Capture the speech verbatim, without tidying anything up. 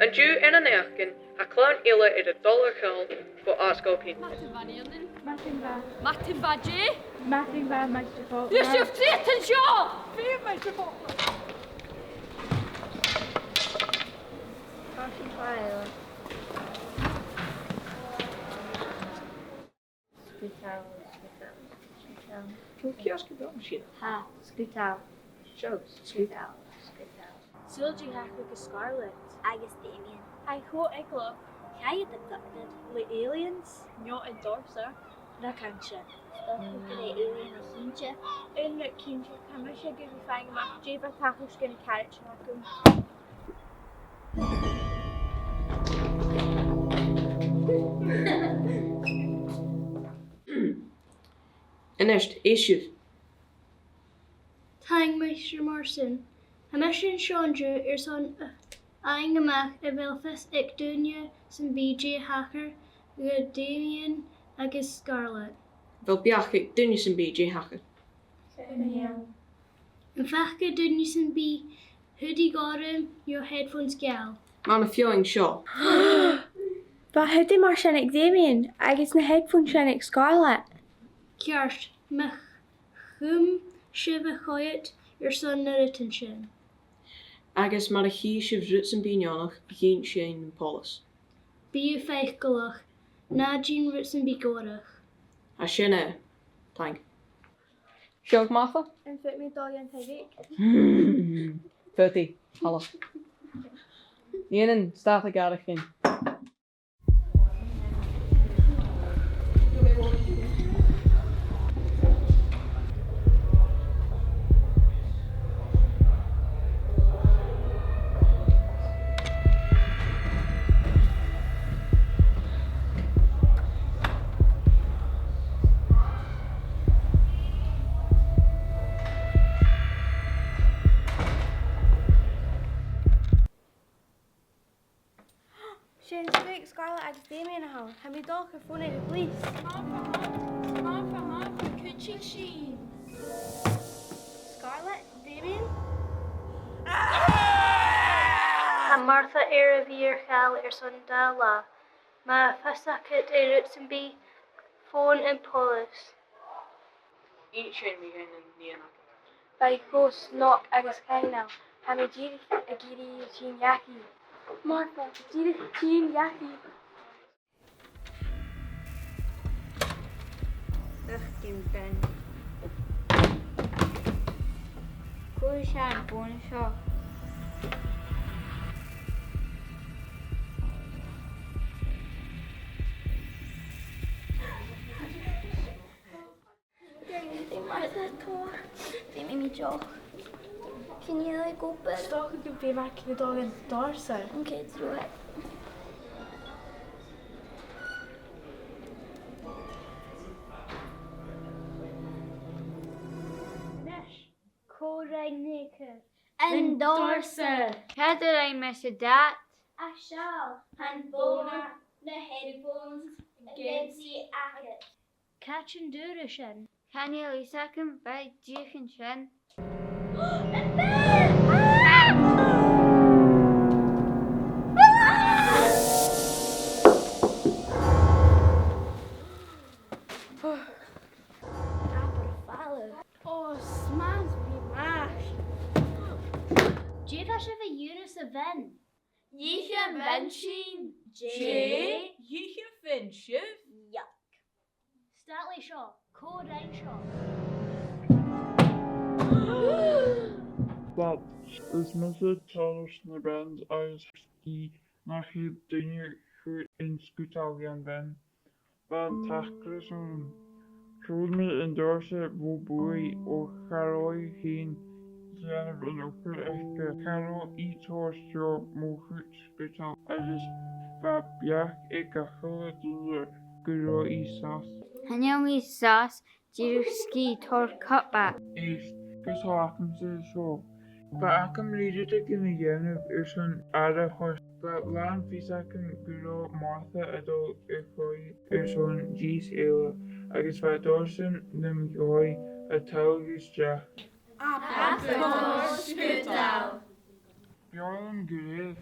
An-diugh air an ath-oidhche, tha clann eile air a dhol air chall gu Àrd-Sgoil Phinnis. Madainn mhath. Madainn mhath. Madainn mhath, Jay. Madainn mhath, Maighstir Faulkner. Bha sibh a' dèanamh an seo! Bha, Maighstir Faulkner. Tha sinn fàil. Sgudail, sgudail, sgudail. Tha, sgudail. Seo, sgudail, sgudail. Saoil dè thachair do Scarlett. Agus Damien. Tha e cho eagalach. Chaidh iad a dh'fhosgladh. Le aliens. No an dorsair. Rud cinnteach. Is dòcha gur e alien a th' innte. Aon rud cinnteach, tha mise gu bhith a' faighinn a-mach dè bha a' tachairt dha na caraidean agam. A-nis, èistibh. Taing, Maighstir Morrison. Tha mise an seo an-diugh airson fhaighinn a-mach a bheil fios aig duine sam bith dè thachair do Damien agus Scarlett. A bheil beachd aig duine sam bith dè thachair? Am faca duine sam bith hoodie gorm no headphones geal? Mar am feadhainn seo. Bha hoodie mar sin aig Damien agus na headphones sin aig Scarlett. Ceart, ma chùm sibh a' coimhead airson na rudan sin. Agus mura chì sibh rud sam bith neònach, dhìonaibh sinn am poileas. Bithibh faiceallach, na dèan rud sam bith gòrach. Tha sin e. Taing. Seo, Martha. Am faod mi dol dhan taigh-bheag? Faodaidh, thalla. Nì an stad a' gàireachdainn. Sin sgaoth Scarlett agus Damien a th' ann. Tha mi a' dol a chur fòn air a' phòlas. Martha, Martha, Martha, cuidich sinn. Scarlett, Damien? Tha Martha air a bhith air chall airson dà latha. Ma tha fios agad air rud sam bith, fòn am poileas. Ith sinn mu dheidhinn an nighean agad. Bha e cho snog agus coibhneil. Tha mi dìreach ag iarraidh tighinn dhachaigh. Martha, dìreach tighinn dhachaigh. Ach, gin ben. Cò tha an fòn seo? Dè mar a tha e? Dè mu mo dheidhinn? Chan eil e ag obair. 'S dòcha gum bi mi a' dol dhan dorsair. Okay, do it. Nis, cò rinn Nick? An dorsair. Càit an do rinn mise dad? A sheall, tha am fòn, na headphones, a' geansaidh agad. Càit an d' fhuair thu sin? Chan eil fhios agam, bha e dìreach an sin. Am bell! Ah! Ah! Abair falbh. Ò, smaoinich mi math. Dè bha sibh a' dèanamh sa bheinn? Dh'ith am bean sinn. Dè? Dh'ith am bean sibh? Yuck. Stad le seo, cò rinn seo? But is mise a' toirt na bins agus sgìth nach eil duine a' cur an sgudail dhan bheinn. Bha an t-acras ann. Sheòl mi an dorsair bho bhuaidh, ach cha robh i fhèin a' dèanamh an eagal aice. Cha robh i a' toirt mo chuid sgudail agus bha beachd aig a h-uile duine gun robh i sàs. Chan eil mi sàs, dìreach sgìth, thoir cuppa. Èist, gus an do dh'fhàg mi seo. Bha agam ri rudeigin a dhèanamh airson aire a thoirt. Bha làn fios agam gun robh Martha a' dol a chur airson dithis eile, agus bha dorsan nam dhòigh a' toirt a-steach. Abair sgudail. B' fheàrr leam gu lèir.